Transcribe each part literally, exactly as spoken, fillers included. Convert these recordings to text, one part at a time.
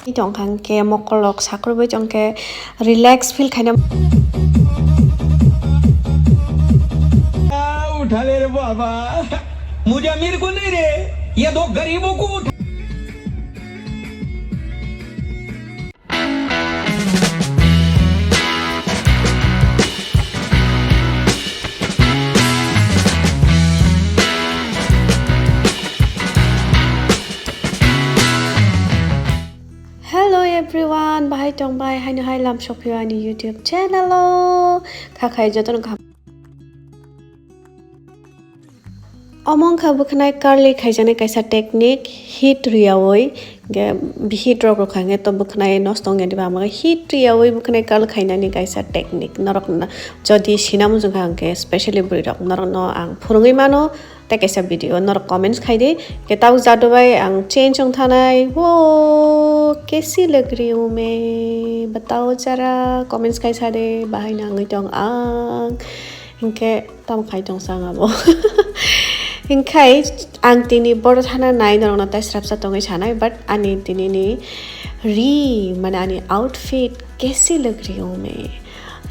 Tongkha hwnkhe mokolrok sakrubwi tongkhe relax feel khaina. उठा ले रे बाबा, मुझे अमीर को नहीं रे, ये दो गरीबों को उठा। Hello everyone, bahai tongbai, haino hai lam sokphio ani YouTube channel o. Kha khai jotono kaham. Omo wngkha bwkhwnai curly khaijaknai kaisa technique, heat riyaui, hwnkhe heat rok rwkha hwnkhe to bwkhwnai nosto wngya diba, ama heat riyaui bwkhwnai curl khainani kaisa technique. Norok na-, jodi sina muchungkha hwnkhe specially bwrwi rok norokno ang phwrwngwi mano, tei kaisa video norok comments khai di, hwnkhe tabuk jadu bai ang change wng thanai, wo, kaisi lagri ume, batao jara, comments khai sa de, bahai nangwi tong ang, hwnkhe. Tamo khai tong sang abo. Hingkhai ang tini boro thana nai norokno tai srapsa tongwi sanai, but ani tini ni ri, mane ani outfit kaisi lagri ume.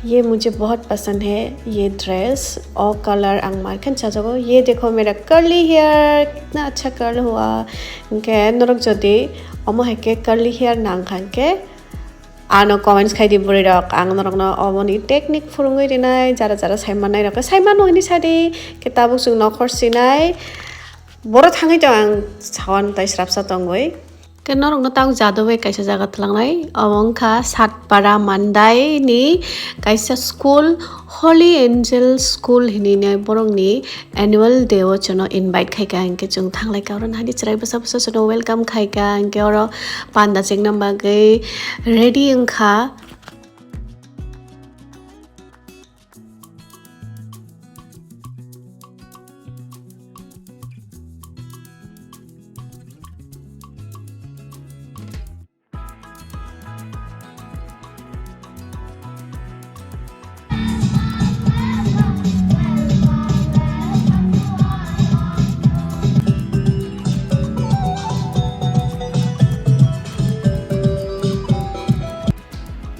ये मुझे बहुत पसंद है, ये dress, o color ang markhen chajago. ये देखो मेरा curly hair, कितना अच्छा curl हुआ. Hingkhe norok jodi omo hai khe curly hair nang kha hingkhe, ano comments khai di bwrwi rok, ang norokno oboni technique phwrwngwi rinai, jara jara sai mannai rok khe sai mano hinwi sa di, khe tabuk chwng nokhor sinai, boro thangwi tong ang sawan tai srapsa tongwi. Khe norokno tabuk jadu bai kaisa jaga twlangnai, obo wngkha Satpara Mandai ni kaisa school, Holy Angel School hinwi borokni annual day o chwngno invite khaikha, hinkhe chwng thanglai kha, oro nahani chwrai bwsa bwsa chwngno welcome khaikha, hinkhe oro panda chengna bagwi ready wngkha.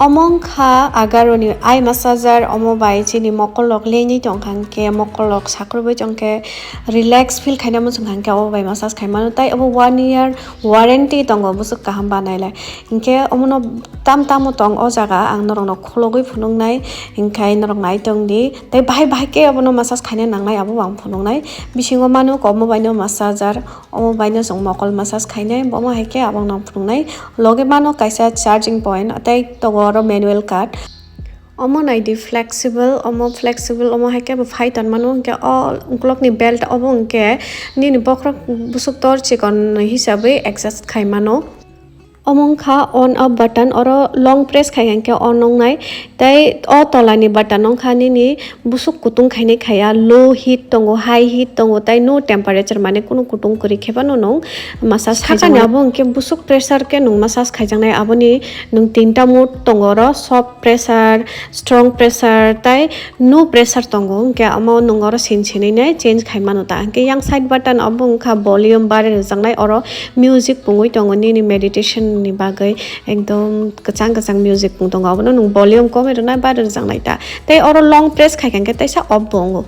Omo wngkha agaroni eye massager, omo bai chini mokolrok lengwi tongkha, hwnkhe mokolrok sakrubwi tongkhe relax feel khaina muchungkha, hwnkhe obo bai massage khaimano, tai obo one year warranty tongo bwswk kaham banailai. Hinkhe omono tam tamo tong o jaga ang norokno khulogwi phunuknai, hinkhe norok naitongdi. Tei bahai bahai khe obono massage khaina nangnai abo ang phunuknai. Bisingo mano omo baino massager, omo baino chwng mokol massage khainai, omo hai khe abang nang phunuknai. Loge mano kaisa charging point, tei tongo oro manual card. Omo naidi flexible, omo flexible, omo hai khe bo phai tonmano, hinkhe o ukulokni belt obo hinkhe nini bokhorok bwswk tor chikon hisabwi adjust khaimano. Omo wngkha on off button, oro long press khai hinkhe on wngnai, tei o tolani button wngkha nini bwswk kutung khainai khaya, low heat tongo, high heat tongo, tei no temperature, mane kunu kutung kwrwi khe phano nwng massage khaijak mano. Sakani abo hinkhe bwswk pressure khe nwng massage khaijaknai, aboni nwng tinta mode tongo, oro soft pressure, strong pressure tei no pressure tongo, hinkhe omo nwng oro sin sinwi nai change khai mano ta. Hinkhe yang side button obo wngkha volume bare rwjaknai, oro music pungwi tongo nini meditation ni bagwi, ekdom kwchang kwchang music pung tongo, obono nwng volume komwi rwnai bare rwjaknai ta. Tei oro long press khai kha hinkhe teisa off bo wngo.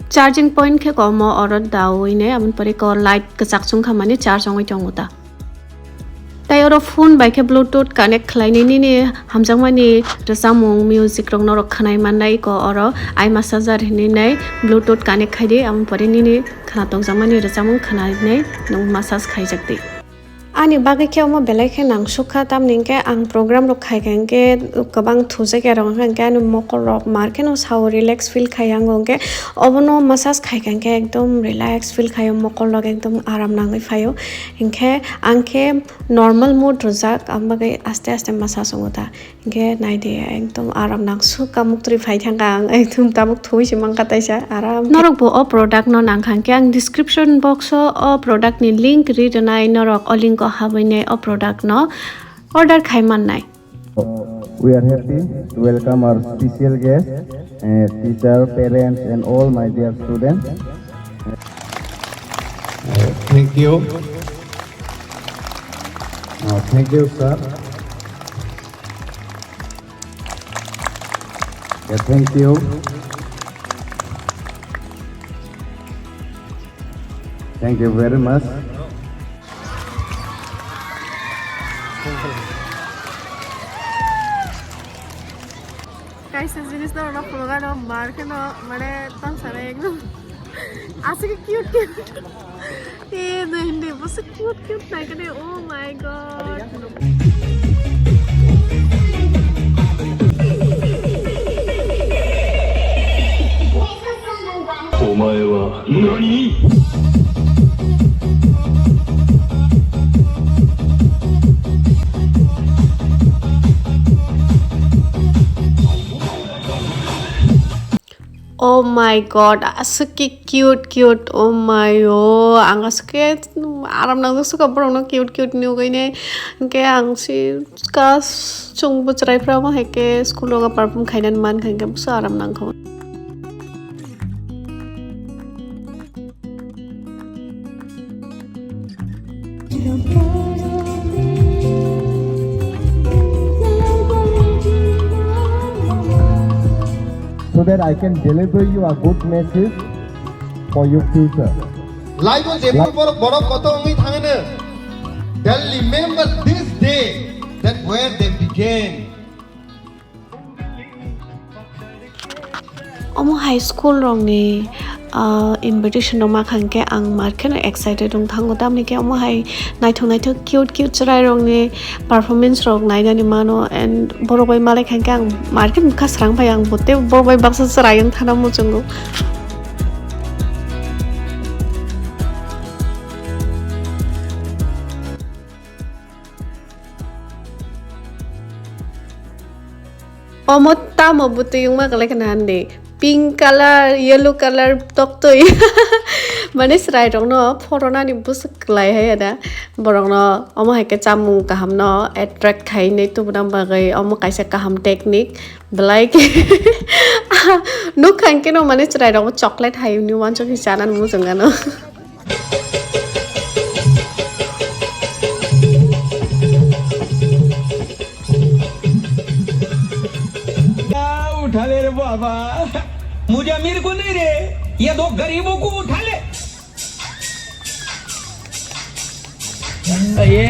Charging point khe komo oro dawi nai, aboni pore khe o light kwchak chwng kha mani charge wngwi tongo ta. Tai oro phone bai khe Bluetooth connect khlainai nini hamjakmani rwchapmung music rok norok khwnai mannai ko oro eye massager hinwi nai Bluetooth connect khai di, aboni pore nini khwna tongjakmani rwchapmung khwnai nai nwng massage khaijak di. Ani bagwi khe omo belai khe nangsukha, tamni hinkhe ang program rok khaikha hinkhe kwbang thujakya rok wngkha, hinkhe ani mokol rok mar kheno sao relax feel khai, ang hinkhe obono massage khaikha hinkhe ekdom relax feel khaio, mokol rok ekdom aram nangwi phaio. Hinkhe ang khe normal mode rwjak, ang bagwi aste aste massage wngo ta. Hinkhe naidi, ekdom aram nangsuk, kamuk twi phai thangkha ang, ekdom tabuk thuwi se mankha taisa aram khe. Norok bo o product no nangkha hinkhe ang description box o o product ni link ri rwnai, norok o link o habwi nai o product no order khai mannai. We are happy to welcome our special guest, uh, teacher, parents and all my dear students. Thank you. Uh, thank you, sir. Yeah, thank you. Thank you very much. Kaisa jinis no rok phulugano mar kheno mane tang sana ekdom aswk cute cute. Eh, no hindi, bwswk cute cute naikhe de. Oh my God. お前は何？ Oh my God, aswk khe cute cute, oh my, oh, ang aswk khe aram nangjak sukha borokno cute cute nugwi ne, hwnkhe ang si ka chwngbo chwrai phra omo hai khe school o perform khainani mankha, hwnkhe bwswk aram nangkha. So that I can deliver you a good message for your future. Life o jebui borok borok koto wngwi thangino, they'll remember this day that where they began. Omo hai school rokni, ah, invitation rok ma kha hwnkhe ang mar kheno excited wng thango, tamni khe omo hai naithok naithok cute cute chwrai rokni performance rok nainani mano, and borok bai malai kha hwnkhe ang mar khe bwkha srang phai, ang bo tei borok bai baksa chwrai wng thana muchungo. Omo tamo bwtwi wngma kwlai khna hande. Pink colour, yellow colour toktwi. Mane chwrai rokno phorona ni bwswk kwlai hai ada. Borokno omo hai khe chamung kaham no attract khainai tubuna bagwi omo kaisa kaham technique. Belai khe nukha hwnkhe no mane chwrai rokbo chocolate hai hwnwi uansuk khe chanani muchung ano. क्या उठा ले रे बाबा, मुझे अमीर को नहीं रे, ये दो गरीबों को उठा ले। ये,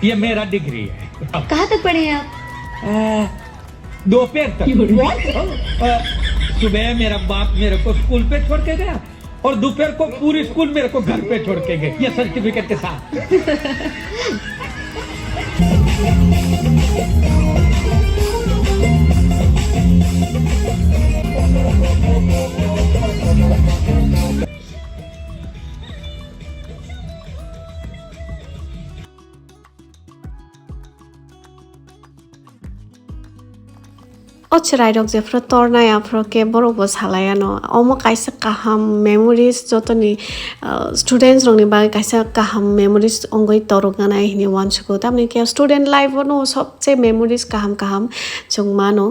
ये मेरा डिग्री है। कहाँ तक पढ़े हैं आप? आ, दोपहर तक। What? आ, सुबह मेरा बाप मेरे को स्कूल पे छोड़ के गया और दोपहर को पूरी स्कूल मेरे को घर पे छोड़ के गए, ये सर्टिफिकेट के साथ। O chwrairok jephru tornai aphuru khe borokbo salai ano. Omo kaisa kaham memories, jotoni, ah, students rokni bagwi kaisa kaham memories wngwi toroknai hinwi uansugo. Tamoni khe student life-o no sobse memories kaham kaham chwng mano.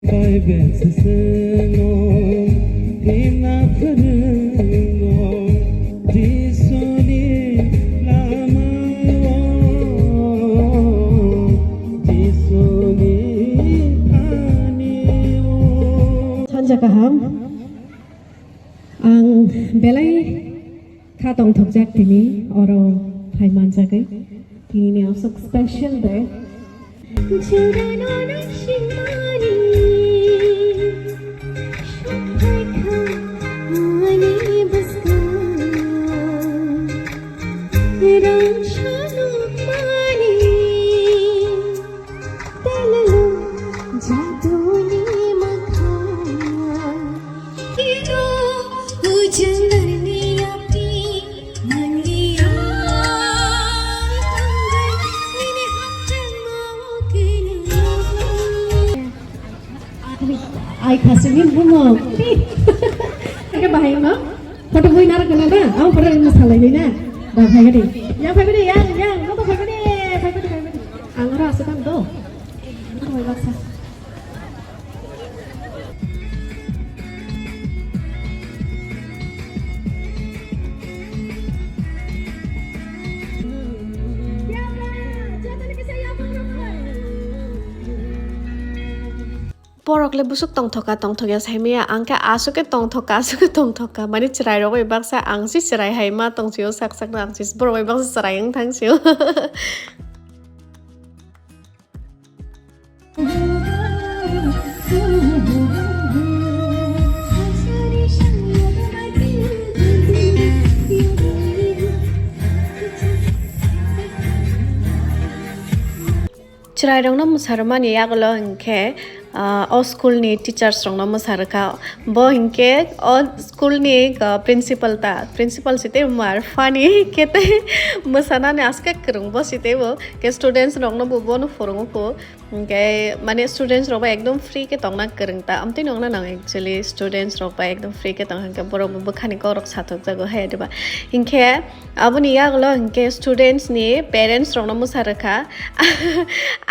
Bai beng seseno himna phwrwngno Jisuni lamao, Jisuni anio. Sanja kaham, ang belai kha tongthokjak tini oro phai manjagwi. Tinini aswk special day. Jora no naisingmani, sokphaikha ani bwskang. Rang sanukmani, telalo jaduni Ai khasini bumo. Ake bahai no. Photo bui nar kana na. Au photo ini salai ni na. Da phai gadi. Yang phai gadi, yang, yang. No phai gadi, phai gadi, phai gadi. Ang ora asa kan do. Ang ora baksa. Borok le busuk tongthoka, tongthokya saimaya, ang khe aswk khe tongthoka, aswk khe tongthoka. Mani chwrai rok bai baksa ang si chwrai hai ma tong sio, sak sak no ang si borok bai baksa chwrai wng thang sio. Chwrairokno mwsarwmani yagulo hinkhe, ah, o school ni teachers rokno mwsarwkha. Bo hinkhe o school ni, ah, principal ta, principal si tei mar funny khe tei mwsanani aswk kwrwng bo si tei bo khe students rokno bo bono phwrwngkho. Hinkhe mane students rok bai ekdom free khe tongna kwrwng ta. Amtwi nokna nang actually students rok bai ekdom free khe tong hinkhe borok bo bwkhani kokrok sathokjago hai diba. Hinkhe aboni yagulo hinkhe students ni parents rokno mwsarwkha.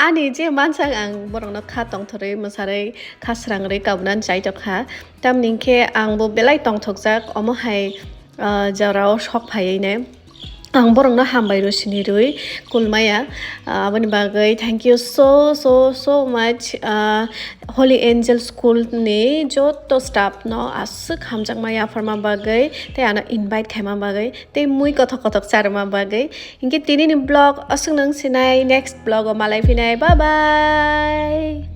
Ani je mansak ang borokno kha tongthorwi mwsarwi kha srangrwi kabunani chai tongkha. Tamni hinkhe ang bo belai tongthokjak omo hai, ah, jorao sok phaiwi nai. Ang borokno hambai rw sini rwi kulmaya. Ah, aboni bagwi thank you so, so, so much. Ah, Holy Angel School ni joto staff no aswk hamjakma yapharma bagwi tei ano invite khaima bagwi tei mui kothok kothok charwma bagwi. Hinkhe tini ni vlog aswk nung sinai, next vlog o malai phinai. Bye bye.